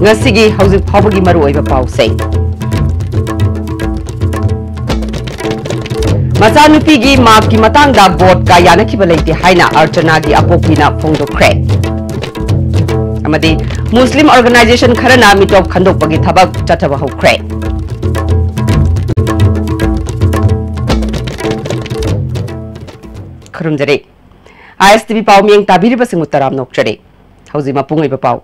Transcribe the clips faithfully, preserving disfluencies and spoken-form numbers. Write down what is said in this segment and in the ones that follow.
ꯉꯁꯤꯒꯤ ꯍꯧꯖꯤꯛ ꯐꯥꯎꯕꯒꯤ ꯃꯔꯨꯑꯣꯏꯕ ꯄꯥꯎꯁꯤꯡ꯫ ꯃꯆꯥꯅꯨꯄꯤꯒꯤ ꯃꯥꯔꯛꯀꯤ ꯃꯇꯥꯡꯗ ꯕꯣꯔꯗꯀ ꯌꯥꯅꯈꯤꯕ ꯂꯩꯇꯦ ꯍꯥꯏꯅ ꯑꯔꯆꯅꯥꯒꯤ ꯑꯄꯣꯛꯄꯤꯅ ꯐꯣꯡꯗꯣꯛꯈ꯭ꯔꯦ꯫ ꯑꯃꯗꯤ ꯃꯨꯁꯂꯤꯝ ꯑꯣꯔꯒꯅꯥꯏꯖꯦꯁꯟ ꯈꯔꯅ ꯃꯤꯇꯣꯞ ꯈꯟꯗꯣꯛꯄꯒꯤ ꯊꯕꯛ ꯆꯠꯊꯕ ꯍꯧꯈ꯭ꯔꯦ꯫ ꯈꯨꯔꯨꯝꯖꯔꯤ꯫ ꯑꯥꯏ ꯑꯦꯁ ꯇꯤ ꯚꯤ ꯄꯥꯎ ꯃꯤꯠꯌꯦꯡ ꯇꯥꯕꯤꯔꯤꯕꯁꯤꯡꯕꯨ ꯇꯔꯥꯝꯅ ꯑꯣꯛꯆꯔꯤ꯫ ꯍꯧꯖꯤꯛ ꯃꯄꯨꯡ ꯑꯣꯏꯕ ꯄꯥꯎ꯫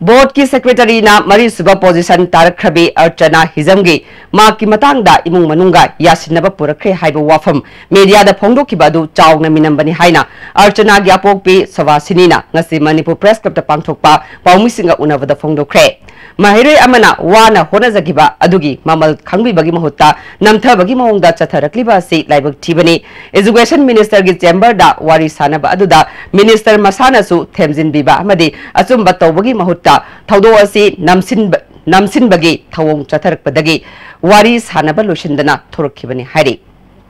ꯕꯣꯔꯗꯀꯤ ꯁꯦꯀ꯭ꯔꯦꯇꯔꯤꯅ ꯃꯔꯤꯁꯨꯕ ꯄꯣꯖꯤꯁꯟ ꯇꯥꯔꯛꯈ꯭ꯔꯕꯤ ꯑꯔꯆꯅꯥ ꯍꯤꯖꯝꯒꯤ ꯃꯍꯥꯛꯀꯤ ꯃꯇꯥꯡꯗ ꯏꯃꯨꯡ ꯃꯅꯨꯡꯒ ꯌꯥꯁꯤꯟꯅꯕ ꯄꯨꯔꯛꯈ꯭ꯔꯦ ꯍꯥꯏꯕ ꯋꯥꯐꯝ ꯃꯦꯗꯤꯌꯥꯗ ꯐꯣꯡꯗꯣꯛꯈꯤꯕ ꯑꯗꯨ ꯆꯥꯎꯅ ꯃꯤꯅꯝꯕꯅꯤ ꯍꯥꯏꯅ ꯑꯔꯆꯅꯥꯒꯤ ꯑꯄꯣꯛꯄꯤ ꯁꯣꯚꯥꯁꯤꯅꯤꯅ ꯉꯁꯤ ꯃꯅꯤꯄꯨꯔ ꯄ꯭ꯔꯦꯁ ꯀ꯭ꯂꯕꯇ ꯄꯥꯡꯊꯣꯛꯄ ꯄꯥꯎꯃꯤꯁꯤꯡꯒ ꯎꯅꯕꯗ ꯐꯣꯡꯗꯣꯛꯈ꯭ꯔꯦ꯫ ꯃꯍꯩꯔꯣꯏ ꯑꯃꯅ ꯋꯥꯅ ꯍꯣꯠꯅꯖꯈꯤꯕ ꯑꯗꯨꯒꯤ ꯃꯃꯜ ꯈꯪꯕꯤꯕꯒꯤ ꯃꯍꯨꯠꯇ ꯅꯝꯊꯕꯒꯤ ꯃꯑꯣꯡꯗ ꯆꯠꯊꯔꯛꯂꯤꯕ ꯑꯁꯤ ꯂꯥꯏꯕꯛ ꯊꯤꯕꯅꯤ꯫ ꯑꯦꯖꯨꯀꯦꯁꯟ ꯃꯤꯅꯤꯁꯇꯔꯒꯤ ꯆꯦꯝꯕꯔꯗ ꯋꯥꯔꯤ ꯁꯥꯅꯕ ꯑꯗꯨꯗ ꯃꯤꯅꯤꯁꯇꯔ ꯃꯁꯥꯅꯁꯨ ꯊꯦꯝꯖꯤꯟꯕꯤꯕ ꯑꯃꯗꯤ ꯑꯆꯨꯝꯕ ꯇꯧꯕꯒꯤ ꯃꯍꯨꯠꯇ ꯊꯧꯗꯣꯛ ꯑꯁꯤ ꯅꯝꯁꯤꯟꯕ, ꯅꯝꯁꯤꯟꯕꯒꯤ ꯊꯧꯑꯣꯡ ꯆꯠꯊꯔꯛꯄꯗꯒꯤ ꯋꯥꯔꯤ ꯁꯥꯅꯕ ꯂꯣꯏꯁꯤꯟꯗꯅ ꯊꯣꯔꯛꯈꯤꯕꯅꯤ ꯍꯥꯏꯔꯤ꯫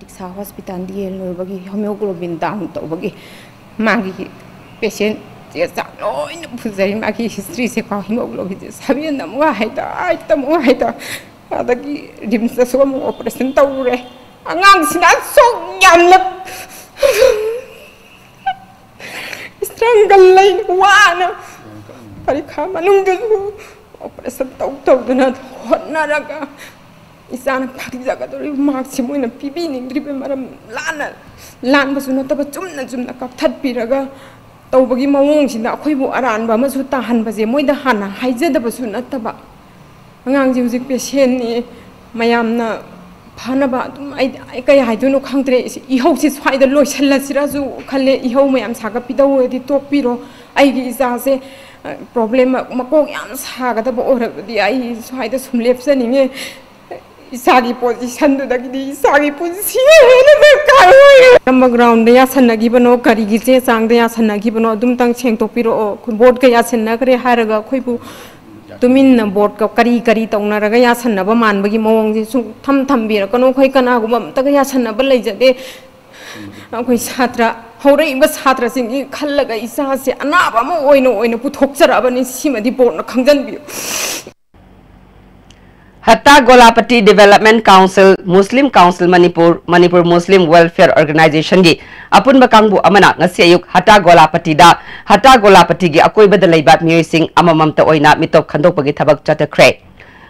ꯏꯁꯥ ꯍꯣꯁꯄꯤꯇꯥꯜꯗ ꯌꯦꯡꯂꯨꯕꯒꯤ ꯍꯤꯃꯣꯒ꯭ꯂꯣꯕꯤꯟ ꯗꯥꯎꯟ ꯇꯧꯕꯒꯤ ꯃꯥꯒꯤ ꯄꯦꯁꯦꯟ ꯆꯦ ꯆꯥꯡ ꯂꯣꯏꯅ ꯄꯨꯖꯔꯤ꯫ ꯃꯥꯒꯤ ꯍꯤꯁꯇ꯭ꯔꯤꯁꯦꯀꯣ, ꯍꯤꯃꯣꯒ꯭ꯂꯣꯕꯤꯟꯁꯦ ꯁꯚꯦꯟ ꯑꯃꯨꯛ ꯍꯥꯏꯗ, ꯑꯩꯠ ꯑꯃꯨꯛ ꯍꯥꯏꯗ, ꯑꯗꯒꯤ ꯔꯤꯝꯁꯇꯁꯨ ꯑꯃꯨꯛ ꯑꯣꯄꯔꯦꯁꯟ ꯇꯧꯔꯨꯔꯦ꯫ ꯑꯉꯥꯡꯁꯤꯅ ꯑꯁꯨꯛ ꯌꯥꯝꯅ ꯏꯁꯇ꯭ꯔꯒꯜ ꯂꯩꯅ ꯋꯥꯅ ꯄꯔꯤꯈꯥ ꯃꯅꯨꯡꯗꯁꯨ ꯑꯣꯄꯔꯦꯁꯟ ꯇꯧ ꯇꯧꯗꯅ ꯍꯣꯠꯅꯔꯒ ꯏꯆꯥꯅ ꯐꯪꯖꯒꯗꯧꯔꯤꯕ ꯃꯥꯔꯛꯁꯤ ꯃꯣꯏꯅ ꯄꯤꯕꯤꯅꯤꯡꯗ꯭ꯔꯤꯕ ꯃꯔꯝ ꯂꯥꯟꯅ ꯂꯥꯟꯕꯁꯨ ꯅꯠꯇꯕ ꯆꯨꯝꯅ ꯆꯨꯝꯅ ꯀꯛꯊꯠꯄꯤꯔꯒ ꯇꯧꯕꯒꯤ ꯃꯑꯣꯡꯁꯤꯗ ꯑꯩꯈꯣꯏꯕꯨ ꯑꯔꯥꯟꯕ ꯑꯃꯁꯨ ꯇꯥꯍꯟꯕꯁꯦ ꯃꯣꯏꯗ ꯍꯥꯟꯅ ꯍꯥꯏꯖꯗꯕꯁꯨ ꯅꯠꯇꯕ꯫ ꯑꯉꯥꯡꯁꯦ ꯍꯧꯖꯤꯛ ꯄꯦꯁꯦꯟꯅꯤ, ꯃꯌꯥꯝꯅ ꯐꯅꯕ ꯑꯗꯨꯝ ꯑꯩ, ꯑꯩ ꯀꯩ ꯍꯥꯏꯗꯣꯏꯅꯣ ꯈꯪꯗ꯭ꯔꯦ꯫ ꯏꯍꯧꯁꯦ ꯁ꯭ꯋꯥꯏꯗ ꯂꯣꯏꯁꯤꯜꯂꯁꯤꯔꯁꯨ ꯈꯜꯂꯦ꯫ ꯏꯍꯧ ꯃꯌꯥꯝ ꯁꯥꯒꯠꯄꯤꯗꯧ ꯑꯣꯏꯔꯗꯤ ꯇꯣꯛꯄꯤꯔꯣ꯫ ꯑꯩꯒꯤ ꯏꯆꯥꯁꯦ, ꯑ, ꯄ꯭ꯔꯣꯕ꯭ꯂꯦꯝ ꯃꯀꯣꯛ ꯌꯥꯝ ꯁꯥꯒꯗꯕ ꯑꯣꯏꯔꯕꯗꯤ ꯑꯩ ꯁ꯭ꯋꯥꯏꯗ ꯁꯨꯝ ꯂꯦꯞꯆꯅꯤꯡꯉꯦ꯫ ꯏꯁꯥꯒꯤ ꯄꯣꯖꯤꯁꯟꯗꯨꯗꯒꯤꯗꯤ ꯏꯁꯥꯒꯤ ꯄꯨꯟꯁꯤꯅ ꯍꯦꯟꯅ ꯗꯔꯀꯥꯔ ꯑꯣꯏ꯫ ꯀꯔꯝꯕ ꯒ꯭ꯔꯥꯎꯟꯗ ꯌꯥꯁꯟꯅꯈꯤꯕꯅꯣ, ꯀꯔꯤꯒꯤ ꯆꯦ ꯆꯥꯡꯗ ꯌꯥꯁꯟꯅꯈꯤꯕꯅꯣ, ꯑꯗꯨꯝꯇꯪ ꯁꯦꯡꯗꯣꯛꯄꯤꯔꯛꯑꯣ꯫ ꯕꯣꯔꯗꯀ ꯌꯥꯁꯟꯅꯈ꯭ꯔꯦ ꯍꯥꯏꯔꯒ ꯑꯩꯈꯣꯏꯕꯨ ꯇꯨꯃꯤꯟꯅ ꯕꯣꯔꯗꯀ ꯀꯔꯤ ꯀꯔꯤ ꯇꯧꯅꯔꯒ ꯌꯥꯁꯟꯅꯕ ꯃꯥꯟꯕꯒꯤ ꯃꯑꯣꯡꯁꯦ ꯁꯨꯡꯊꯝ ꯊꯝꯕꯤꯔꯛꯀꯅꯨ꯫ ꯑꯩꯈꯣꯏ ꯀꯅꯥꯒꯨꯝꯕ ꯑꯝꯇꯒ ꯌꯥꯁꯟꯅꯕ ꯂꯩꯖꯗꯦ꯫ ꯑꯩꯈꯣꯏ ꯁꯥꯇ꯭ꯔ, ꯍꯧꯔꯛꯏꯕ ꯁꯥꯇ꯭ꯔꯁꯤꯡꯒꯤ ꯈꯜꯂꯒ ꯏꯆꯥꯁꯦ ꯑꯅꯥꯕ ꯑꯃ ꯑꯣꯏꯅ ꯑꯣꯏꯅ ꯄꯨꯊꯣꯛꯆꯔꯛꯑꯕꯅꯤ꯫ ꯁꯤꯃꯗꯤ ꯕꯣꯔꯗꯅ ꯈꯪꯖꯟꯕꯤꯌꯨ꯫ ꯍꯠꯇꯥ ꯒꯣꯂꯥꯄꯇꯤ ꯗꯤꯚꯦꯂꯞꯃꯦꯟ ꯀꯥꯎꯟꯁꯤꯜ, ꯃꯨꯁꯂꯤꯝ ꯀꯥꯎꯟꯁꯤꯜ ꯃꯅꯤꯄꯨꯔ, ꯃꯅꯤꯄꯨꯔ ꯃꯨꯁꯂꯤꯝ ꯋꯦꯜꯐꯤꯌꯔ ꯑꯣꯔꯒꯅꯥꯏꯖꯦꯁꯟꯒꯤ ꯑꯄꯨꯟꯕ ꯀꯥꯡꯕꯨ ꯑꯃꯅ ꯉꯁꯤ ꯑꯌꯨꯛ ꯍꯠꯇꯥ ꯒꯣꯂꯥꯄꯇꯤꯗ, ꯍꯠꯇꯥ ꯒꯣꯂꯥꯄꯇꯤꯒꯤ ꯑꯀꯣꯏꯕꯗ ꯂꯩꯕ ꯃꯤꯑꯣꯏꯁꯤꯡ ꯑꯃꯃꯝꯇ ꯑꯣꯏꯅ ꯃꯤꯇꯣꯞ ꯈꯟꯗꯣꯛꯄꯒꯤ ꯊꯕꯛ ꯆꯠꯊꯈ꯭ꯔꯦ꯫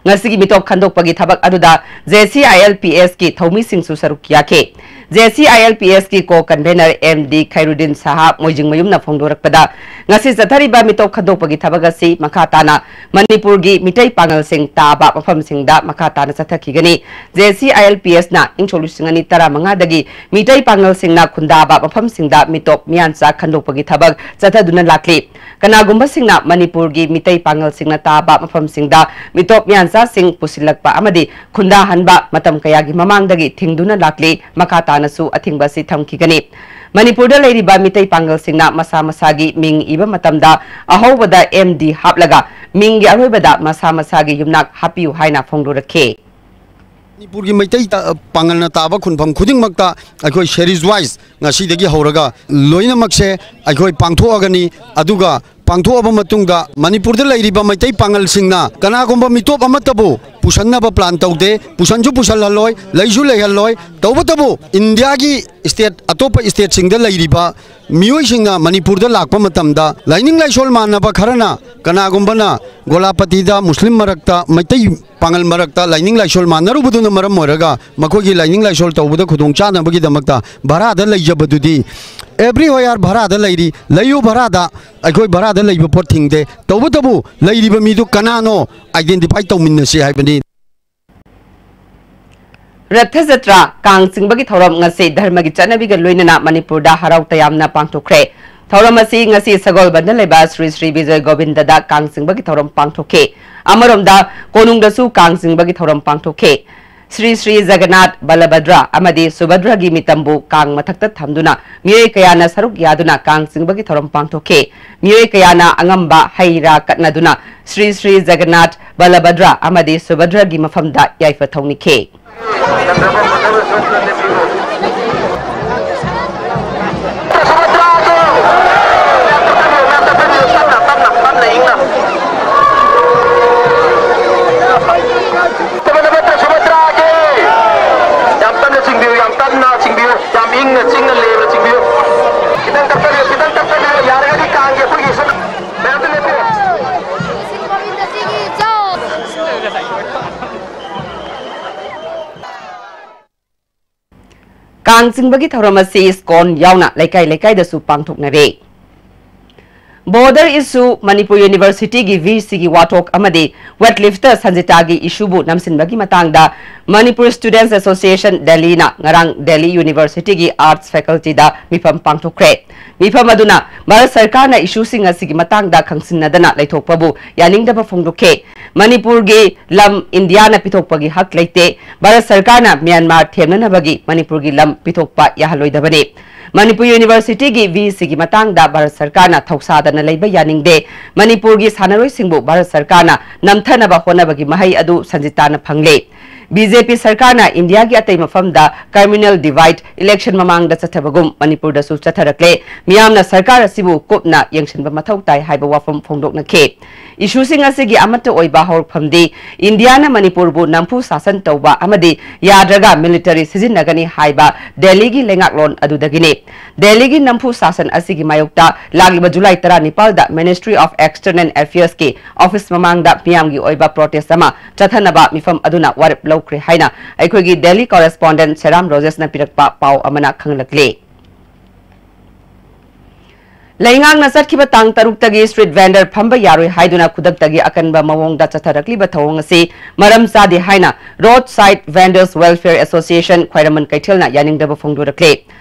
ꯉꯁꯤꯒꯤ ꯃꯤꯇꯣꯞ ꯈꯟꯗꯣꯛꯄꯒꯤ ꯊꯕꯛ ꯑꯗꯨꯗ JCILPS ꯀꯤ ꯊꯧꯃꯤꯁꯤꯡꯁꯨ ꯁꯔꯨꯛ ꯌꯥꯈꯤ꯫ JCILPS ꯀꯤ ꯀꯣ ꯀꯟꯚꯦꯅꯔ ꯑꯦꯝ ꯗꯤ ꯈꯩꯔꯨꯗꯤꯟ ꯁꯍꯥ ꯃꯣꯏꯖꯤꯡꯃꯌꯨꯝꯅ ꯐꯣꯡꯗꯣꯔꯛꯄꯗ, ꯉꯁꯤ ꯆꯠꯊꯔꯤꯕ ꯃꯤꯇꯣꯞ ꯈꯟꯗꯣꯛꯄꯒꯤ ꯊꯕꯛ ꯑꯁꯤ ꯃꯈꯥ ꯇꯥꯅ ꯃꯅꯤꯄꯨꯔꯒꯤ ꯃꯤꯇꯩ ꯄꯥꯉꯜꯁꯤꯡ ꯇꯥꯕ ꯃꯐꯝꯁꯤꯡꯗ ꯃꯈꯥ ꯇꯥꯅ ꯆꯠꯊꯈꯤꯒꯅꯤ꯫ JCILPS ꯅ ꯏꯪ ꯁꯣꯛ ꯂꯤꯁꯤꯡ ꯑꯅꯤ ꯇꯔꯥꯃꯉꯥꯗꯒꯤ ꯃꯤꯇꯩ ꯄꯥꯉꯜꯁꯤꯡꯅ ꯈꯨꯟꯗꯥꯕ ꯃꯐꯝꯁꯤꯡꯗ ꯃꯤꯇꯣꯞ ꯃꯤꯌꯥꯟꯆꯥ ꯈꯟꯗꯣꯛꯄꯒꯤ ꯊꯕꯛ ꯆꯠꯊꯗꯨꯅ ꯂꯥꯛꯂꯤ꯫ ꯀꯅꯥꯒꯨꯝꯕꯁꯤꯡꯅ ꯃꯅꯤꯄꯨꯔꯒꯤ ꯃꯤꯇꯩ ꯄꯥꯉꯜꯁꯤꯡꯅ ꯇꯥꯕ ꯃꯐꯝꯁꯤꯡꯗ ꯃꯤꯇꯣꯞ ꯃꯤꯌꯥꯟꯆꯥꯁꯤꯡ ꯄꯨꯁꯤꯜꯂꯛꯄ ꯑꯃꯗꯤ ꯈꯨꯟꯗꯥꯍꯟꯕ ꯃꯇꯝ ꯀꯌꯥꯒꯤ ꯃꯃꯥꯡꯗꯒꯤ ꯊꯤꯡꯗꯨꯅ ꯂꯥꯛꯂꯤ꯫ ꯃꯈꯥ ꯇꯥꯅꯁꯨ ꯑꯊꯤꯡꯕ ꯑꯁꯤ ꯊꯝꯈꯤꯒꯅꯤ꯫ ꯃꯅꯤꯄꯨꯔꯗ ꯂꯩꯔꯤꯕ ꯃꯤꯇꯩ ꯄꯥꯉꯜꯁꯤꯡꯅ ꯃꯁꯥ ꯃꯁꯥꯒꯤ ꯃꯤꯡ ꯏꯕ ꯃꯇꯝꯗ ꯑꯍꯧꯕꯗ ꯑꯦꯝ ꯗꯤ ꯍꯥꯞꯂꯒ ꯃꯤꯡꯒꯤ ꯑꯔꯣꯏꯕꯗ ꯃꯁꯥ ꯃꯁꯥꯒꯤ ꯌꯨꯝꯅꯥꯛ ꯍꯥꯞꯄꯤꯌꯨ ꯍꯥꯏꯅ ꯐꯣꯡꯗꯣꯔꯛꯈꯤ꯫ ꯃꯅꯤꯄꯨꯔꯒꯤ ꯃꯩꯇꯩ ꯇ- ꯄꯥꯉꯜꯅ ꯇꯥꯕ ꯈꯨꯟꯐꯝ ꯈꯨꯗꯤꯡꯃꯛꯇ ꯑꯩꯈꯣꯏ series wise ꯉꯁꯤꯗꯒꯤ ꯍꯧꯔꯒ ꯂꯣꯏꯅꯃꯛꯁꯦ ꯑꯩꯈꯣꯏ ꯄꯥꯡꯊꯣꯛꯑꯒꯅꯤ꯫ ꯑꯗꯨꯒ ꯄꯥꯡꯊꯣꯛꯑꯕ ꯃꯇꯨꯡꯗ ꯃꯅꯤꯄꯨꯔꯗ ꯂꯩꯔꯤꯕ ꯃꯩꯇꯩ ꯄꯥꯉꯜꯁꯤꯡꯅ ꯀꯅꯥꯒꯨꯝꯕ ꯃꯤꯇꯣꯞ ꯑꯃꯠꯇꯕꯨ ꯄꯨꯁꯟꯅꯕ plan ꯇꯧꯗꯦ, ꯄꯨꯁꯟꯁꯨ ꯄꯨꯁꯜꯍꯜꯂꯣꯏ, ꯂꯩꯁꯨ ꯂꯩꯍꯜꯂꯣꯏ꯫ ꯇꯧꯕꯇꯕꯨ ꯏꯟꯗꯤꯌꯥꯒꯤ state, ꯑꯇꯣꯞꯄ stateꯁꯤꯡꯗ ꯂꯩꯔꯤꯕ ꯃꯤꯑꯣꯏꯁꯤꯡꯅ ꯃꯅꯤꯄꯨꯔꯗ ꯂꯥꯛꯄ ꯃꯇꯝꯗ ꯂꯥꯏꯅꯤꯡ ꯂꯥꯏꯁꯣꯜ ꯃꯥꯟꯅꯕ ꯈꯔꯅ ꯀꯅꯥꯒꯨꯝꯕꯅ ꯒꯣꯂꯥꯄꯇꯤꯗ ꯃꯨꯁꯂꯤꯝ ꯃꯔꯛꯇ, ꯃꯩꯇꯩ ꯄꯥꯉꯜ ꯃꯔꯛꯇ ꯂꯥꯏꯅꯤꯡ ꯂꯥꯏꯁꯣꯜ ꯃꯥꯟꯅꯔꯨꯕꯗꯨꯅ ꯃꯔꯝ ꯑꯣꯏꯔꯒ ꯃꯈꯣꯏꯒꯤ ꯂꯥꯏꯅꯤꯡ ꯂꯥꯏꯁꯣꯜ ꯇꯧꯕꯗ ꯈꯨꯗꯣꯡ ꯆꯥꯅꯕꯒꯤꯗꯃꯛꯇ ꯚꯔꯥꯗ ꯂꯩꯖꯕꯗꯨꯗꯤ, everywhere ꯚꯔꯥꯗ ꯂꯩꯔꯤ, ꯂꯩꯌꯨ ꯚꯔꯥꯗ, ꯑꯩꯈꯣꯏ ꯚꯔꯥꯗ ꯂꯩꯕ ꯄꯣꯠ ꯊꯤꯡꯗꯦ꯫ ꯇꯧꯕꯇꯕꯨ ꯂꯩꯔꯤꯕ ꯃꯤꯗꯨ ꯀꯅꯥꯅꯣ identify ꯇꯧꯃꯤꯟꯅꯁꯤ ꯍꯥꯏꯕꯅꯤ꯫ ꯔꯊ ꯖꯇ꯭ꯔꯥ, ꯀꯥꯡ ꯆꯤꯡꯕꯒꯤ ꯊꯧꯔꯝ ꯉꯁꯤ ꯙꯔꯃꯒꯤ ꯆꯠꯅꯕꯤꯒ ꯂꯣꯏꯅꯅ ꯃꯅꯤꯄꯨꯔꯗ ꯍꯔꯥꯎ ꯇꯌꯥꯝꯅ ꯄꯥꯡꯊꯣꯛꯈ꯭ꯔꯦ꯫ ꯊꯧꯔꯝ ꯑꯁꯤ ꯉꯁꯤ ꯁꯒꯣꯜꯕꯟꯗ ꯂꯩꯕ ꯁ꯭ꯔꯤ ꯁ꯭ꯔꯤ ꯕꯤꯖꯣꯏ ꯒꯣꯕꯤꯟꯗꯗ ꯀꯥꯡ ꯆꯤꯡꯕꯒꯤ ꯊꯧꯔꯝ ꯄꯥꯡꯊꯣꯛꯈꯤ꯫ ꯑꯃꯔꯣꯝꯗ ꯀꯣꯅꯨꯡꯗꯁꯨ ꯀꯥꯡ ꯆꯤꯡꯕꯒꯤ ꯊꯧꯔꯝ ꯄꯥꯡꯊꯣꯛꯈꯤ꯫ ꯁ꯭ꯔꯤ ꯁ꯭ꯔꯤ ꯖꯒꯟꯅꯥꯊ, ꯕꯂꯚꯗ꯭ꯔ ꯑꯃꯗꯤ ꯁꯨꯚꯗ꯭ꯔꯒꯤ ꯃꯤꯇꯝꯕꯨ ꯀꯥꯡ ꯃꯊꯛꯇ ꯊꯝꯗꯨꯅ ꯃꯤꯑꯣꯏ ꯀꯌꯥꯅ ꯁꯔꯨꯛ ꯌꯥꯗꯨꯅ ꯀꯥꯡ ꯆꯤꯡꯕꯒꯤ ꯊꯧꯔꯝ ꯄꯥꯡꯊꯣꯛꯈꯤ꯫ ꯃꯤꯑꯣꯏ ꯀꯌꯥꯅ ꯑꯉꯝꯕ ꯍꯩ ꯔꯥ ꯀꯠꯅꯗꯨꯅ ꯁ꯭ꯔꯤ ꯁ꯭ꯔꯤ ꯖꯒꯟꯅꯥꯊ, ꯕꯂꯚꯗ꯭ꯔ ꯑꯃꯗꯤ ꯁꯨꯚꯗ꯭ꯔꯒꯤ ꯃꯐꯝꯗ ꯌꯥꯏꯐ ꯊꯧꯅꯤꯈꯤ꯫ ꯌꯥꯔꯒꯗꯤ ꯀꯥꯡꯒꯤ ꯑꯩꯈꯣꯏꯒꯤ ꯁꯨꯝ ꯃꯌꯥꯝꯗ ꯂꯦꯞꯄꯤꯔꯣ꯫ ꯀꯥꯡ ꯆꯤꯡꯕꯒꯤ ꯊꯧꯔꯝ ꯑꯁꯤ ꯏꯁꯀꯣꯟ ꯌꯥꯎꯅ ꯂꯩꯀꯥꯏ ꯂꯩꯀꯥꯏꯗꯁꯨ ꯄꯥꯡꯊꯣꯛꯅꯔꯦ꯫ Border issue, ꯃꯅꯤꯄꯨꯔ ꯌꯨꯅꯤꯚꯔꯁꯤꯇꯤꯒꯤ ꯚꯤꯁꯤꯒꯤ ꯋꯥꯊꯣꯛ ꯑꯃꯗꯤ ꯋꯦꯠꯂꯤꯐꯇꯔ ꯁꯟꯖꯤꯇꯥꯒꯤ ꯏꯁꯨꯕꯨ ꯅꯝꯁꯤꯟꯕꯒꯤ ꯃꯇꯥꯡꯗ ꯃꯅꯤꯄꯨꯔ ꯁ꯭ꯇꯨꯗꯦꯟꯠꯁ ꯑꯦꯁꯣꯁꯤꯌꯦꯁꯟ ꯗꯦꯜꯂꯤꯅ ꯉꯔꯥꯡ ꯗꯦꯜꯂꯤ ꯌꯨꯅꯤꯚꯔꯁꯤꯇꯤꯒꯤ ꯑꯥꯔꯠꯁ ꯐꯦꯀꯜꯇꯤꯗ ꯃꯤꯐꯝ ꯄꯥꯡꯊꯣꯛꯈ꯭ꯔꯦ꯫ ꯃꯤꯐꯝ ꯑꯗꯨꯅ ꯚꯥꯔꯠ ꯁꯔꯀꯥꯔꯅ ꯏꯁꯨꯁꯤꯡ ꯑꯁꯤꯒꯤ ꯃꯇꯥꯡꯗ ꯈꯪꯁꯤꯟꯅꯗꯅ ꯂꯩꯊꯣꯛꯄꯕꯨ ꯌꯥꯅꯤꯡꯗꯕ ꯐꯣꯡꯗꯣꯛꯈꯤ꯫ ꯃꯅꯤꯄꯨꯔꯒꯤ ꯂꯝ ꯏꯟꯗꯤꯌꯥꯅ ꯄꯤꯊꯣꯛꯄꯒꯤ ꯍꯛ ꯂꯩꯇꯦ꯫ ꯚꯥꯔꯠ ꯁꯔꯀꯥꯔꯅ ꯃ꯭ꯌꯥꯟꯃꯥꯔ ꯊꯦꯝꯅꯅꯕꯒꯤ ꯃꯅꯤꯄꯨꯔꯒꯤ ꯂꯝ ꯄꯤꯊꯣꯛꯄ ꯌꯥꯍꯜꯂꯣꯏꯗꯕꯅꯤ꯫ ꯃꯅꯤꯄꯨꯔ ꯌꯨꯅꯤꯚꯔꯁꯤꯇꯤꯒꯤ ꯚꯤꯁꯤꯒꯤ ꯃꯇꯥꯡꯗ ꯚꯥꯔꯠ ꯁꯔꯀꯥꯔꯅ ꯊꯧꯁꯥꯗꯅ ꯂꯩꯕ ꯌꯥꯅꯤꯡꯗꯦ꯫ ꯃꯅꯤꯄꯨꯔꯒꯤ ꯁꯥꯟꯅꯔꯣꯏꯁꯤꯡꯕꯨ ꯚꯥꯔꯠ ꯁꯔꯀꯥꯔꯅ ꯅꯝꯊꯅꯕ ꯍꯣꯠꯅꯕꯒꯤ ꯃꯍꯩ ꯑꯗꯨ ꯁꯟꯖꯤꯇꯥꯅ ꯐꯪꯂꯦ꯫ ꯕꯤ ꯖꯦ ꯄꯤ ꯁꯔꯀꯥꯔꯅ ꯏꯟꯗꯤꯌꯥꯒꯤ ꯑꯇꯩ ꯃꯐꯝꯗ communal divide election ꯃꯃꯥꯡꯗ ꯆꯠꯊꯕꯒꯨꯝ ꯃꯅꯤꯄꯨꯔꯗꯁꯨ ꯆꯠꯊꯔꯛꯂꯦ꯫ ꯃꯤꯌꯥꯝꯅ ꯁꯔꯀꯥꯔ ꯑꯁꯤꯕꯨ ꯀꯨꯞꯅ ꯌꯦꯡꯁꯤꯟꯕ ꯃꯊꯧ ꯇꯥꯏ ꯍꯥꯏꯕ ꯋꯥꯐꯝ ꯐꯣꯡꯗꯣꯛꯅꯈꯤ꯫ ꯏꯁꯨꯁꯤꯡ ꯑꯁꯤꯒꯤ ꯑꯃꯠꯇ ꯑꯣꯏꯕ ꯍꯧꯔꯛꯐꯝꯗꯤ ꯏꯟꯗꯤꯌꯥꯅ ꯃꯅꯤꯄꯨꯔꯕꯨ ꯅꯝꯐꯨ ꯁꯥꯁꯟ ꯇꯧꯕ ꯑꯃꯗꯤ ꯌꯥꯗ꯭ꯔꯒ ꯃꯤꯂꯤꯇꯔꯤ ꯁꯤꯖꯤꯟꯅꯒꯅꯤ ꯍꯥꯏꯕ ꯗꯦꯜꯂꯤꯒꯤ ꯂꯩꯉꯥꯛꯂꯣꯟ ꯑꯗꯨꯗꯒꯤꯅꯤ꯫ ꯗꯦꯜꯂꯤꯒꯤ ꯅꯝꯐꯨ ꯁꯥꯁꯟ ꯑꯁꯤꯒꯤ ꯃꯥꯌꯣꯛꯇ ꯂꯥꯛꯂꯤꯕ ꯖꯨꯂꯥꯏ ꯇꯔꯥꯅꯤꯄꯥꯜꯗ Ministry of External Affairs ꯀꯤ ꯑꯣꯐꯤꯁ ꯃꯃꯥꯡꯗ ꯃꯤꯌꯥꯝꯒꯤ ꯑꯣꯏꯕ protest ꯑꯃ ꯆꯠꯊꯅꯕ ꯃꯤꯐꯝ ꯑꯗꯨꯅ ꯋꯥꯔꯦꯞ ꯂꯧꯈ꯭ꯔꯦ ꯍꯥꯏꯅ ꯑꯩꯈꯣꯏꯒꯤ ꯗꯦꯜꯂꯤ correspondent ꯁꯦꯔꯥꯝ ꯔꯣꯖꯦꯁꯅ ꯄꯤꯔꯛꯄ ꯄꯥꯎ ꯑꯃꯅ ꯈꯪꯍꯜꯂꯛꯂꯤ꯫ ꯂꯩꯉꯥꯛꯅ ꯆꯠꯈꯤꯕ ꯇꯥꯡ ꯇꯔꯨꯛꯇꯒꯤ street vendor ꯐꯝꯕ ꯌꯥꯔꯣꯏ ꯍꯥꯏꯗꯨꯅ ꯈꯨꯗꯛꯇꯒꯤ ꯑꯀꯟꯕ ꯃꯑꯣꯡꯗ ꯆꯠꯊꯔꯛꯂꯤꯕ ꯊꯧꯑꯣꯡ ꯑꯁꯤ ꯃꯔꯝ ꯆꯥꯗꯦ ꯍꯥꯏꯅ Roadside Vendors Welfare Association ꯈ꯭ꯋꯥꯏꯔꯝꯕꯟ ꯀꯩꯊꯦꯜꯅ ꯌꯥꯅꯤꯡꯗꯕ ꯐꯣꯡꯗꯣꯔꯛꯂꯦ꯫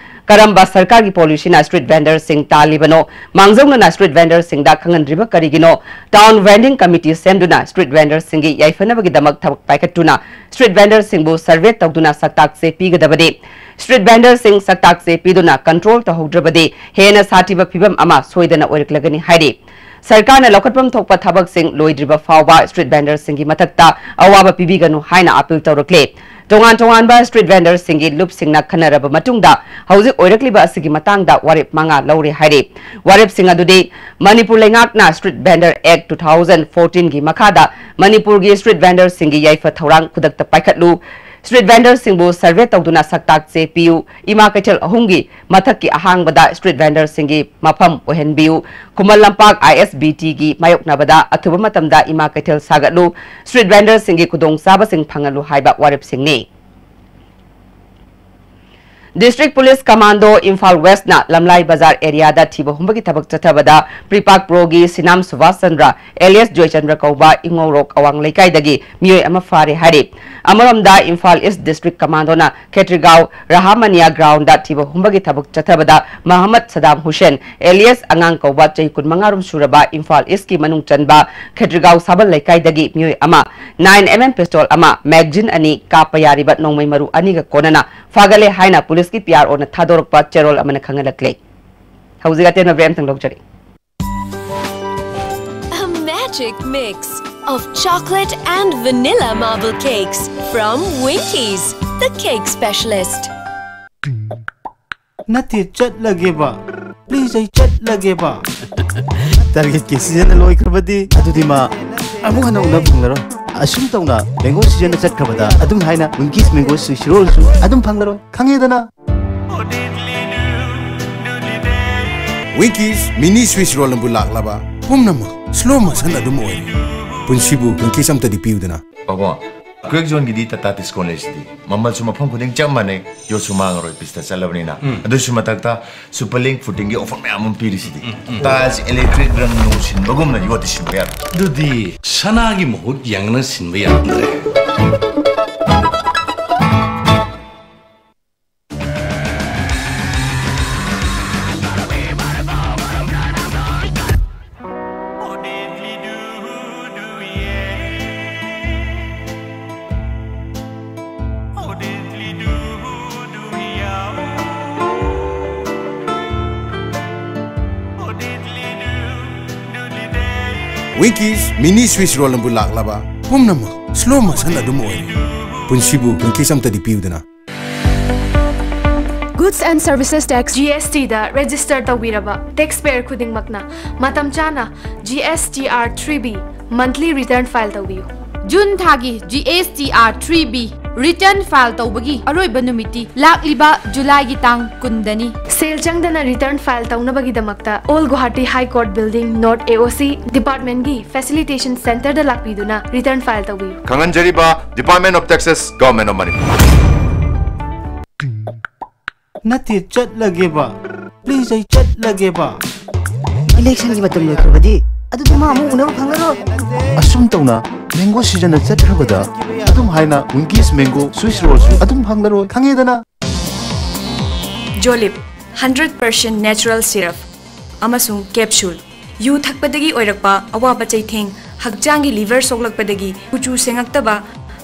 ꯀꯔꯝꯕ ꯁꯔꯀꯥꯔꯒꯤ policyꯅ street vendorꯁꯤꯡ ꯇꯥꯜꯂꯤꯕꯅꯣ? ꯃꯥꯡꯖꯧꯅꯅ street vendorꯁꯤꯡꯗ ꯈꯪꯍꯟꯗ꯭ꯔꯤꯕ ꯀꯔꯤꯒꯤꯅꯣ? Town Vending Committee ꯁꯦꯝꯗꯨꯅ street vendorꯁꯤꯡꯒꯤ ꯌꯥꯏꯐꯅꯕꯒꯤꯗꯃꯛ ꯊꯕꯛ ꯄꯥꯏꯈꯠꯇꯨꯅ street vendorꯁꯤꯡꯕꯨ survey ꯇꯧꯗꯨꯅ ꯁꯛꯇꯥꯛꯆꯦ ꯄꯤꯒꯗꯕꯅꯤ꯫ Street vendorꯁꯤꯡ ꯁꯛꯇꯥꯛꯆꯦ ꯄꯤꯗꯨꯅ control ꯇꯧꯍꯧꯗ꯭ꯔꯕꯗꯤ ꯍꯦꯟꯅ ꯁꯥꯊꯤꯕ ꯐꯤꯚꯝ ꯑꯃ ꯁꯣꯏꯗꯅ ꯑꯣꯏꯔꯛꯂꯒꯅꯤ ꯍꯥꯏꯔꯤ꯫ ꯁꯔꯀꯥꯔꯅ ꯂꯧꯈꯠꯐꯝ ꯊꯣꯛꯄ ꯊꯕꯛꯁꯤꯡ ꯂꯣꯏꯗ꯭ꯔꯤꯕ ꯐꯥꯎꯕ street vendorꯁꯤꯡꯒꯤ ꯃꯊꯛꯇ ꯑꯋꯥꯕ ꯄꯤꯕꯤꯒꯅꯨ ꯍꯥꯏꯅ appeal ꯇꯧꯔꯛꯂꯦ꯫ ꯇꯣꯉꯥꯟ ꯇꯣꯉꯥꯟꯕ street vendorꯁꯤꯡꯒꯤ ꯂꯨꯞꯁꯤꯡꯅ ꯈꯟꯅꯔꯕ ꯃꯇꯨꯡꯗ ꯍꯧꯖꯤꯛ ꯑꯣꯏꯔꯛꯂꯤꯕ ꯑꯁꯤꯒꯤ ꯃꯇꯥꯡꯗ ꯋꯥꯔꯦꯞ ꯃꯉꯥ ꯂꯧꯔꯦ ꯍꯥꯏꯔꯤ꯫ ꯋꯥꯔꯦꯞꯁꯤꯡ ꯑꯗꯨꯗꯤ ꯃꯅꯤꯄꯨꯔ ꯂꯩꯉꯥꯛꯅ Street Vendor Act two thousand fourteen ꯒꯤ ꯃꯈꯥꯗ ꯃꯅꯤꯄꯨꯔꯒꯤ street vendorꯁꯤꯡꯒꯤ ꯌꯥꯏꯐ ꯊꯧꯔꯥꯡ ꯈꯨꯗꯛꯇ ꯄꯥꯏꯈꯠꯂꯨ, ꯁ꯭ꯇ꯭ꯔꯤꯠ ꯚꯦꯟꯗꯔꯁꯤꯡꯕꯨ ꯁꯔꯚꯦ ꯇꯧꯗꯨꯅ ꯁꯛꯇꯥꯛ ꯆꯦ ꯄꯤꯌꯨ, ꯏꯃꯥ ꯀꯩꯊꯦꯜ ꯑꯍꯨꯝꯒꯤ ꯃꯊꯛꯀꯤ ꯑꯍꯥꯡꯕꯗ ꯁ꯭ꯇ꯭ꯔꯤꯠ ꯚꯦꯟꯗꯔꯁꯤꯡꯒꯤ ꯃꯐꯝ ꯑꯣꯏꯍꯟꯕꯤꯌꯨ, ꯈꯨꯃꯟ ꯂꯝꯄꯥꯛ ꯑꯥꯏ ꯑꯦꯁ ꯕꯤ ꯇꯤꯒꯤ ꯃꯥꯌꯣꯛꯅꯕꯗ ꯑꯊꯨꯕ ꯃꯇꯝꯗ ꯏꯃꯥ ꯀꯩꯊꯦꯜ ꯁꯥꯒꯠꯂꯨ, ꯁ꯭ꯇ꯭ꯔꯤꯠ ꯚꯦꯟꯗꯔꯁꯤꯡꯒꯤ ꯈꯨꯗꯣꯡꯆꯥꯕꯁꯤꯡ ꯐꯪꯍꯜꯂꯨ ꯍꯥꯏꯕ ꯋꯥꯔꯦꯞꯁꯤꯡꯅꯤ꯫ ꯗꯤꯁꯇ꯭ꯔꯤꯛ ꯄꯨꯂꯤꯁ ꯀꯃꯥꯟꯗꯣ ꯏꯝꯐꯥꯜ ꯋꯦꯁꯅ ꯂꯝꯂꯥꯏ ꯕꯖꯥꯔ ꯑꯦꯔꯤꯌꯥꯗ ꯊꯤꯕ ꯍꯨꯝꯕꯒꯤ ꯊꯕꯛ ꯆꯠꯊꯕꯗ ꯄ꯭ꯔꯤꯄꯥꯛ ꯄ꯭ꯔꯣꯒꯤ ꯁꯤꯅꯥꯝ ꯁꯨꯚꯥꯁ ꯆꯟꯗ꯭ꯔ ꯑꯦꯂꯤꯌꯥꯁ ꯖꯣꯏꯆꯟꯗ꯭ꯔ ꯀꯧꯕ ꯏꯉꯧꯔꯣꯛ ꯑꯋꯥꯡ ꯂꯩꯀꯥꯏꯗꯒꯤ ꯃꯤꯑꯣꯏ ꯑꯃ ꯐꯥꯔꯦ ꯍꯥꯏꯔꯤ꯫ ꯑꯃꯔꯣꯝꯗ ꯏꯝꯐꯥꯜ ꯏꯁ ꯗꯤꯁꯇ꯭ꯔꯤꯛ ꯀꯃꯥꯟꯗꯣꯅ ꯈꯦꯇ꯭ꯔꯤꯒꯥꯎ ꯔꯍꯥꯃꯅꯤꯌꯥ ꯒ꯭ꯔꯥꯎꯟꯗ ꯊꯤꯕ ꯍꯨꯝꯕꯒꯤ ꯊꯕꯛ ꯆꯠꯊꯕꯗ ꯃꯍꯃꯗ ꯁꯗꯥꯝ ꯍꯨꯁꯦꯟ ꯑꯦꯂꯤꯌꯥꯁ ꯑꯉꯥꯡ ꯀꯧꯕ ꯆꯍꯤ ꯀꯨꯟꯃꯉꯥ ꯔꯣꯝ ꯁꯨꯔꯕ ꯏꯝꯐꯥꯜ ꯏꯁꯀꯤ ꯃꯅꯨꯡ ꯆꯟꯕ ꯈꯦꯇ꯭ꯔꯤꯒꯥꯎ ꯁꯥꯕꯜ ꯂꯩꯀꯥꯏꯗꯒꯤ ꯃꯤꯑꯣꯏ ꯑꯃ ꯅꯥꯏꯟ ꯑꯦꯝ ꯑꯦꯝ ꯄꯤꯁꯇꯣꯜ ꯑꯃ, ꯃꯦꯒꯖꯤꯟ ꯑꯅꯤ, ꯀꯥꯞꯄ ꯌꯥꯔꯤꯕ ꯅꯣꯡꯃꯩ ꯃꯔꯨ ꯑꯅꯤꯒ ꯀꯣꯟꯅꯅ ꯐꯥꯒꯠꯂꯦ ꯍꯥꯏꯅ ꯄꯨꯂꯤꯁꯀꯤ ꯄꯤ ꯑꯥꯔ ꯑꯣꯅ ꯊꯥꯗꯣꯔꯛꯄ ꯆꯦꯔꯣꯜ ꯑꯃꯅ ꯈꯪꯍꯜꯂꯛꯂꯦ꯫ ꯍꯧꯖꯤꯛ ꯑꯇꯦꯟꯕ ꯕ꯭ꯔꯦꯛ ꯑꯃꯇꯪ ꯂꯧꯖꯔꯤ꯫ A magic mix of chocolate and vanilla marble cakes from Winkies, the cake specialist. ꯅꯠꯇꯦ, ꯆꯠꯂꯒꯦꯕ꯫ ꯄ꯭ꯂꯤꯖ, ꯑꯩ ꯆꯠꯂꯒꯦꯕ꯫ ꯇꯥꯔꯒꯦꯠꯀꯤ ꯁꯤꯖꯟꯅ ꯂꯣꯏꯈ꯭ꯔꯕꯗꯤ ꯑꯗꯨꯗꯤ ꯃꯥ ꯑꯃꯨꯛ ꯍꯟꯅ ꯎꯅꯕ ꯐꯪꯂꯔꯣꯏ꯫ ꯑꯁꯨꯝ ꯇꯧꯅ ꯃꯦꯡꯒꯣ ꯁꯤꯖꯟꯅ ꯆꯠꯈ꯭ꯔꯕꯗ ꯑꯗꯨꯝ ꯍꯥꯏꯅ ꯋꯤꯡꯀꯤꯁ ꯃꯦꯡꯒꯣ ꯁ꯭ꯋꯤꯁ ꯔꯣꯜꯁꯨ ꯑꯗꯨꯝ ꯐꯪꯂꯔꯣꯏ꯫ ꯈꯪꯉꯦꯗꯅ? ꯋꯤꯡꯀꯤꯁ ꯃꯤꯅꯤ ꯁ꯭ꯋꯤꯁ ꯔꯣꯜꯅꯕꯨ ꯂꯥꯛꯂꯕ ꯄꯨꯝꯅꯃꯛ ꯁ꯭ꯂꯣ ꯃꯣꯁꯟ ꯑꯗꯨꯝ ꯑꯣꯏꯔꯦ꯫ ꯄꯨꯟꯁꯤꯕꯨ ꯋꯤꯡꯀꯤꯁ ꯑꯝꯇꯗꯤ ꯄꯤꯌꯨꯗꯅ꯫ ꯄꯥꯕꯨꯡ, ꯀ꯭ꯋꯦꯛ ꯖꯣꯟꯒꯤꯗꯤ ꯇꯥꯇꯥ ꯗꯤꯁꯀꯥꯎꯟ ꯂꯩꯁꯤꯗꯤ꯫ ꯃꯃꯜꯁꯨ ꯃꯐꯝ ꯈꯨꯗꯤꯡ ꯆꯞ ꯃꯥꯟꯅꯩ, ꯌꯣꯠꯁꯨ ꯃꯥꯡꯉꯔꯣꯏ, ꯄꯤꯁꯇ ꯆꯠꯂꯕꯅꯤꯅ꯫ ꯑꯗꯨꯁꯨ ꯃꯊꯛꯇ ꯁꯨꯄꯔ ꯂꯤꯡ ꯐꯨꯇꯤꯡꯒꯤ ꯑꯣꯐꯔ ꯃꯌꯥꯝ ꯑꯃ ꯄꯤꯔꯤꯁꯤꯗꯤ꯫ ꯇꯥꯏꯜꯁ ꯏꯂꯦꯛꯇ꯭ꯔꯤꯛ ꯔꯪ ꯅꯨꯡ ꯁꯤꯟꯕꯒꯨꯝꯅ ꯌꯣꯠꯇꯤ ꯁꯤꯟꯕ ꯌꯥꯔꯣꯏ꯫ ꯑꯗꯨꯗꯤ ꯁꯅꯥꯒꯤ ꯃꯍꯨꯠ ꯌꯦꯡꯅ ꯁꯤꯟꯕ ꯌꯥꯔꯝꯗ꯭ꯔꯦ꯫ ꯋꯤꯡꯀꯤꯁ ꯃꯤꯅꯤ ꯁ꯭ꯋꯤꯁ ꯔꯣꯜꯅꯕꯨ ꯂꯥꯛꯂꯕ ꯄꯨꯝꯅꯃꯛ ꯁ꯭ꯂꯣ ꯃꯣꯁꯟ ꯑꯗꯨꯝ ꯑꯣꯏꯔꯦ꯫ ꯄꯨꯟꯁꯤꯕꯨ ꯋꯤꯡꯀꯤꯁ ꯑꯝꯇꯗꯤ ꯄꯤꯌꯨꯗꯅ꯫ Goods and Services Tax, G S T the register ꯇꯧꯕꯤꯔꯕ taxpayer ꯈꯨꯗꯤꯡꯃꯛꯅ ꯃꯇꯝ ꯆꯥꯅ G S T R three B monthly return file ꯇꯧꯕꯤꯌꯨ꯫ ꯖꯨꯟ ꯊꯥꯒꯤ G S T R three B Return file ꯇꯧꯕꯒꯤ ꯑꯔꯣꯏꯕ ꯅꯨꯃꯤꯠꯇꯤ ꯂꯥꯛꯂꯤꯕ ꯖꯨꯂꯥꯏꯒꯤ ꯇꯥꯡ ꯀꯨꯟꯗꯅꯤ꯫ ꯁꯦꯜ ꯆꯪꯗꯅ return file ꯇꯧꯅꯕꯒꯤꯗꯃꯛꯇ All Guwahati High Court Building, North A O C, department ꯒꯤ facilitation center ꯗ ꯂꯥꯛꯄꯤꯗꯨꯅ return file ꯇꯧꯕꯤꯌꯨ꯫ ꯈꯪꯍꯟꯖꯔꯤꯕ Department of Taxes, Government of Manipur꯫ ꯅꯠꯇꯦ, ꯆꯠꯂꯒꯦꯕ꯫ Please, ꯑꯩ ꯆꯠꯂꯒꯦꯕ꯫ Election ꯒꯤ ꯃꯇꯝ ꯂꯣꯏꯈ꯭ꯔꯕꯗꯤ ꯑꯗꯨꯗꯤ ꯃꯥ ꯑꯃꯨꯛ ꯎꯅꯕ ꯐꯪꯉꯔꯣꯏ꯫ ꯑꯁꯨꯝ ꯇꯧꯅ mango season ꯅ ꯆꯠꯈ꯭ꯔꯕꯗ ꯑꯗꯨꯝ ꯍꯥꯏꯅ Winkies mango Swiss roll ꯁꯨ ꯑꯗꯨꯝ ꯐꯪꯂꯔꯣꯏ, ꯈꯪꯉꯦꯗꯅ? Jolib, hundred percent natural syrup ꯑꯃꯁꯨꯡ capsule꯫ ꯌꯨ ꯊꯛꯄꯗꯒꯤ ꯑꯣꯏꯔꯛꯄ ꯑꯋꯥꯕ ꯆꯩꯊꯦꯡ, ꯍꯛꯆꯥꯡꯒꯤ liver ꯁꯣꯛꯂꯛꯄꯗꯒꯤ ꯀꯨꯆꯨ ꯁꯦꯡꯉꯛꯇꯕ,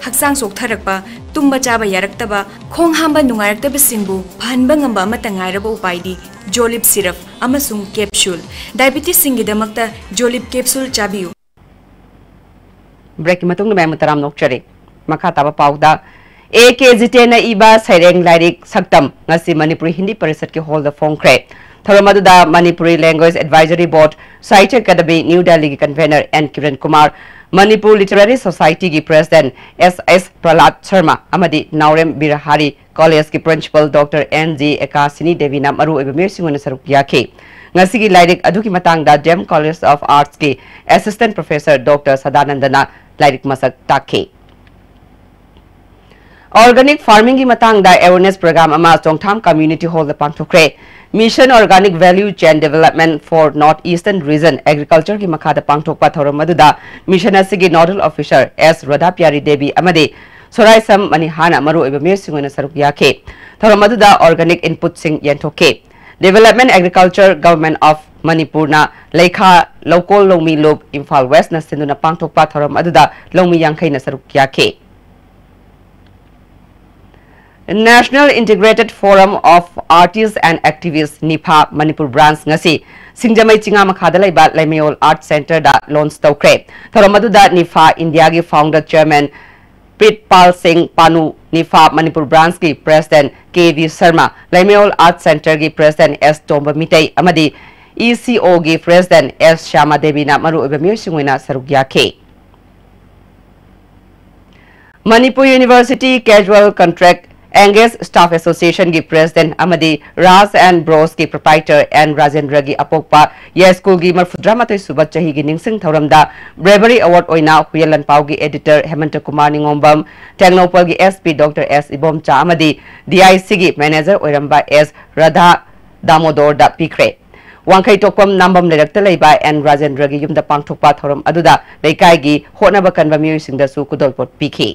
ꯍꯛꯆꯥꯡ ꯆꯣꯛꯊꯔꯛꯄ, ꯇꯨꯝꯕ ꯆꯥꯕ ꯌꯥꯔꯛꯇꯕ, ꯈꯣꯡ ꯍꯥꯝꯕ ꯅꯨꯡꯉꯥꯏꯔꯛꯇꯕꯁꯤꯡꯕꯨ ꯐꯍꯟꯕ ꯉꯝꯕ ꯑꯃꯠꯇ ꯉꯥꯏꯔꯕ ꯎꯄꯥꯏꯗꯤ Jolib syrup ꯑꯃꯁꯨꯡ capsule꯫ Diabetes ꯁꯤꯡꯒꯤꯗꯃꯛꯇ Jolib capsule ꯆꯥꯕꯤꯌꯨ꯫ Break ꯀꯤ ꯃꯇꯨꯡꯗ ꯃꯌꯥꯝ ꯇꯔꯥꯝꯅ ꯑꯣꯛꯆꯔꯤ꯫ ꯃꯈꯥ ꯇꯥꯕ ꯄꯥꯎꯗ, ꯑꯦ ꯀꯦ ꯖꯤꯇꯦꯟꯅ ꯏꯕ ꯁꯩꯔꯦꯡ ꯂꯥꯏꯔꯤꯛ ꯁꯛꯇꯝ ꯉꯁꯤ ꯃꯅꯤꯄꯨꯔꯤ ꯍꯤꯟꯗꯤ ꯄꯔꯤꯁꯠꯀꯤ ꯍꯣꯜꯗ ꯐꯣꯡꯈ꯭ꯔꯦ꯫ ꯊꯧꯔꯝ ꯑꯗꯨꯗ Manipuri Language Advisory Board, Sahitya Academy, New Delhi ꯒꯤ convener N Kiran Kumar, Manipur Literary Society ꯒꯤ president S S ꯄ꯭ꯔꯍꯂꯥꯗ ꯁꯔꯃ ꯑꯃꯗꯤ ꯅꯥꯎꯔꯦꯝ ꯕꯤꯔꯍꯥꯔꯤ College ꯀꯤ principal Doctor N G ꯑꯦꯀꯥꯁꯤꯅꯤ ꯗꯦꯕꯤꯅ ꯃꯔꯨꯑꯣꯏꯕ ꯃꯤꯑꯣꯏꯁꯤꯡ ꯑꯣꯏꯅ ꯁꯔꯨꯛ ꯌꯥꯈꯤ꯫ ꯉꯁꯤꯒꯤ ꯂꯥꯏꯔꯤꯛ ꯑꯗꯨꯒꯤ ꯃꯇꯥꯡꯗ D M College of Arts ꯀꯤ assistant professor Doctor ꯁꯗꯥꯅꯟꯗꯅ ꯂꯥꯏꯔꯤꯛ ꯃꯁꯛ ꯇꯥꯛꯈꯤ꯫ Organic farming ꯒꯤ ꯃꯇꯥꯡꯗ awareness program ꯑꯃ ꯆꯣꯡꯊꯥꯝ Community Hall the ꯄꯥꯡꯊꯣꯛꯈ꯭ꯔꯦ꯫ Mission Organic Value Chain Development for North Eastern Region Agriculture ꯒꯤ ꯃꯈꯥꯗ ꯄꯥꯡꯊꯣꯛꯄ ꯊꯧꯔꯝ ꯑꯗꯨꯗ mission ꯑꯁꯤꯒꯤ nodal officer S ꯔꯣꯗꯥꯄ꯭ꯌꯥꯔꯤ ꯗꯦꯕꯤ ꯑꯃꯗꯤ ꯁꯣꯔꯥꯏꯁꯝ ꯃꯅꯤꯍꯥꯅ ꯃꯔꯨꯑꯣꯏꯕ ꯃꯤꯑꯣꯏꯁꯤꯡ ꯑꯣꯏꯅ ꯁꯔꯨꯛ ꯌꯥꯈꯤ꯫ ꯊꯧꯔꯝ ꯑꯗꯨꯗ organic input ꯁꯤꯡ ꯌꯦꯟꯊꯣꯛꯈꯤ꯫ Development Agriculture, Government of ꯃꯅꯤꯄꯨꯔꯅ ꯂꯩꯈꯥ ꯂꯧꯀꯣꯜ ꯂꯧꯃꯤ ꯂꯨꯞ ꯏꯝꯐꯥꯜ West ꯅ ꯁꯤꯟꯗꯨꯅ ꯄꯥꯡꯊꯣꯛꯄ ꯊꯧꯔꯝ ꯑꯗꯨꯗ ꯂꯧꯃꯤ ꯌꯥꯡꯈꯩꯅ ꯁꯔꯨꯛ ꯌꯥꯈꯤ꯫ National Integrated Forum of Artists and Activists, NIFA, Manipur Branch ꯉꯁꯤ ꯁꯤꯡꯖꯃꯩ ꯆꯤꯉꯥ ꯃꯈꯥꯗ ꯂꯩꯕ ꯂꯩꯃꯌꯣꯜ Art Centre ꯗ launch ꯇꯧꯈ꯭ꯔꯦ꯫ ꯊꯧꯔꯝ ꯑꯗꯨꯗ NIFA India ꯒꯤ founder chairman ꯄ꯭ꯔꯤꯠꯄꯥꯜ ꯁꯤꯡ ꯄꯥꯅꯨ, NIFA Manipur Branch ꯀꯤ president K V Sharma, ꯂꯩꯃꯌꯣꯜ Art Centre ꯒꯤ president S ꯇꯣꯝꯕ ꯃꯤꯇꯩ ꯑꯃꯗꯤ E C O ꯒꯤ president S ꯁ꯭ꯌꯥꯃꯥ ꯗꯦꯕꯤꯅ ꯃꯔꯨꯑꯣꯏꯕ ꯃꯤꯑꯣꯏꯁꯤꯡ ꯑꯣꯏꯅ ꯁꯔꯨꯛ ꯌꯥꯈꯤ꯫ Manipur University Casual Contract Engaged Staff Association ꯒꯤ President ꯑꯃꯗꯤ Raj and Bros ꯒꯤ Proprietor ꯑꯦꯟ ꯔꯥꯖꯦꯟꯗ꯭ꯔꯒꯤ ꯑꯄꯣꯛꯄ ꯌꯥꯏꯁ꯭ꯀꯨꯜꯒꯤ ꯃꯔꯐꯨꯇꯔꯥ ꯃꯥꯊꯣꯏ ꯁꯨꯕ ꯆꯍꯤꯒꯤ ꯅꯤꯡꯁꯤꯡ ꯊꯧꯔꯝꯗ Bravery Award ꯑꯣꯏꯅ Huiyen ꯂꯥꯟꯄꯥꯎꯒꯤ Editor ꯍꯦꯃꯟꯇ Kumar ꯅꯤꯉꯣꯝꯕꯝ, ꯇꯦꯡꯅꯧꯄꯜꯒꯤ S P Doctor S Ibomcha ꯑꯃꯗꯤ D I C ꯒꯤ Manager ꯑꯣꯏꯔꯝꯕ ꯑꯦꯁ ꯔꯥꯙꯥ ꯗꯥꯃꯣꯗꯣꯔꯗ ꯄꯤꯈ꯭ꯔꯦ꯫ ꯋꯥꯡꯈꯩ ꯇꯣꯛꯐꯝ ꯅꯥꯝꯕꯝ ꯂꯩꯔꯛꯇ ꯂꯩꯕ ꯑꯦꯟ ꯔꯥꯖꯦꯟꯗ꯭ꯔꯒꯤ ꯌꯨꯝꯗ ꯄꯥꯡꯊꯣꯛꯄ ꯊꯧꯔꯝ ꯑꯗꯨꯗ ꯂꯩꯀꯥꯏꯒꯤ ꯍꯣꯠꯅꯕ ꯀꯟꯕ ꯃꯤꯑꯣꯏꯁꯤꯡꯗꯁꯨ ꯈꯨꯗꯣꯜꯄꯣꯠ ꯄꯤꯈꯤ꯫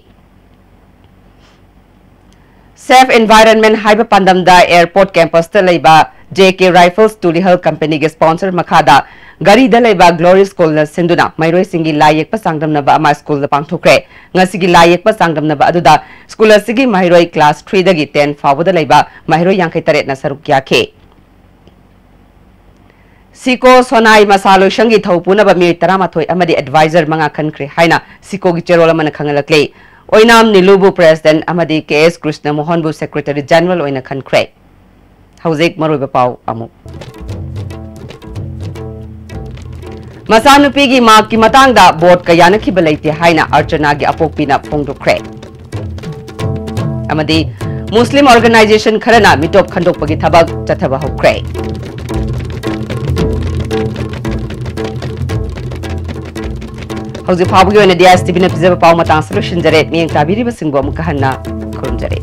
Safe Environment ꯍꯥꯏꯕ ꯄꯥꯟꯗꯝꯗ Airport Campus ꯇ ꯂꯩꯕ J K Rifles Tulihal Company ꯒꯤ sponsor ꯃꯈꯥꯗ ꯘꯔꯤꯗ ꯂꯩꯕ Glory School ꯅ ꯁꯤꯟꯗꯨꯅ ꯃꯍꯩꯔꯣꯏꯁꯤꯡꯒꯤ ꯂꯥꯏ ꯌꯦꯛꯄ ꯆꯥꯡꯗꯝꯅꯕ ꯑꯃ ꯁ꯭ꯀꯨꯜꯗ ꯄꯥꯡꯊꯣꯛꯈ꯭ꯔꯦ꯫ ꯉꯁꯤꯒꯤ ꯂꯥꯏ ꯌꯦꯛꯄ ꯆꯥꯡꯗꯝꯅꯕ ꯑꯗꯨꯗ ꯁ꯭ꯀꯨꯜ ꯑꯁꯤꯒꯤ ꯃꯍꯩꯔꯣꯏ class three ꯗꯒꯤ ten ꯐꯥꯎꯕꯗ ꯂꯩꯕ ꯃꯍꯩꯔꯣꯏ ꯌꯥꯡꯈꯩ ꯇꯔꯦꯠꯅ ꯁꯔꯨꯛ ꯌꯥꯈꯤ꯫ ꯁꯤꯀꯣ ꯁꯣꯅꯥꯏ ꯃꯁꯥ ꯂꯣꯏꯁꯪꯒꯤ ꯊꯧ ꯄꯨꯅꯕ ꯃꯤꯑꯣꯏ ꯇꯔꯥꯃꯥꯊꯣꯏ ꯑꯃꯗꯤ advisor ꯃꯉꯥ ꯈꯟꯈ꯭ꯔꯦ ꯍꯥꯏꯅ ꯁꯤꯀꯣꯒꯤ ꯆꯦꯔꯣꯜ ꯑꯃꯅ ꯈꯪꯍꯜꯂꯛꯂꯤ꯫ ꯑꯣꯏꯅꯥꯝ ꯅꯤꯂꯨꯕꯨ President ꯑꯃꯗꯤ ꯀꯦ ꯑꯦꯁ ꯀ꯭ꯔꯤꯁꯅ ꯃꯣꯍꯟꯕꯨ Secretary General ꯑꯣꯏꯅ ꯈꯟꯈ꯭ꯔꯦ꯫ ꯍꯧꯖꯤꯛ ꯃꯔꯨꯑꯣꯏꯕ ꯄꯥꯎ ꯑꯃꯨꯛ꯫ ꯃꯆꯥꯅꯨꯄꯤꯒꯤ ꯃꯍꯥꯛꯀꯤ ꯃꯇꯥꯡꯗ ꯕꯣꯔꯗꯀ ꯌꯥꯅꯈꯤꯕ ꯂꯩꯇꯦ ꯍꯥꯏꯅ ꯑꯔꯆꯅꯥꯒꯤ ꯑꯄꯣꯛꯄꯤꯅ ꯐꯣꯡꯗꯣꯛꯈ꯭ꯔꯦ꯫ ꯑꯃꯗꯤ ꯃꯨꯁꯂꯤꯝ organization ꯈꯔꯅ ꯃꯤꯇꯣꯞ ꯈꯟꯗꯣꯛꯄꯒꯤ ꯊꯕꯛ ꯆꯠꯊꯕ ꯍꯧꯈ꯭ꯔꯦ꯫ ꯍꯧꯖꯤꯛ ꯐꯥꯎꯕꯒꯤ ꯑꯣꯏꯅꯗꯤ ꯑꯥꯏ ꯑꯦꯁ ꯇꯤ ꯚꯤꯅ ꯄꯤꯖꯕ ꯄꯥꯎ ꯃꯇꯥꯡ ꯑꯁꯤꯗ ꯂꯣꯏꯁꯤꯟꯖꯔꯦ꯫ ꯃꯤꯠꯌꯦꯡ ꯇꯥꯕꯤꯔꯤꯕꯁꯤꯡꯕꯨ ꯑꯃꯨꯛꯀ ꯍꯟꯅ ꯈꯨꯔꯨꯝꯖꯔꯤ꯫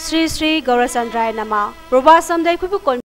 ꯁ꯭ꯔꯤ ꯁ꯭ꯔꯤ ꯒꯧꯔꯆꯟꯗ꯭ꯔꯥꯌ ꯅꯃꯥ꯫ ꯄ꯭ꯔꯚꯥꯁꯝꯗ ꯑꯩꯈꯣꯏꯕꯨ ꯀꯣꯟ-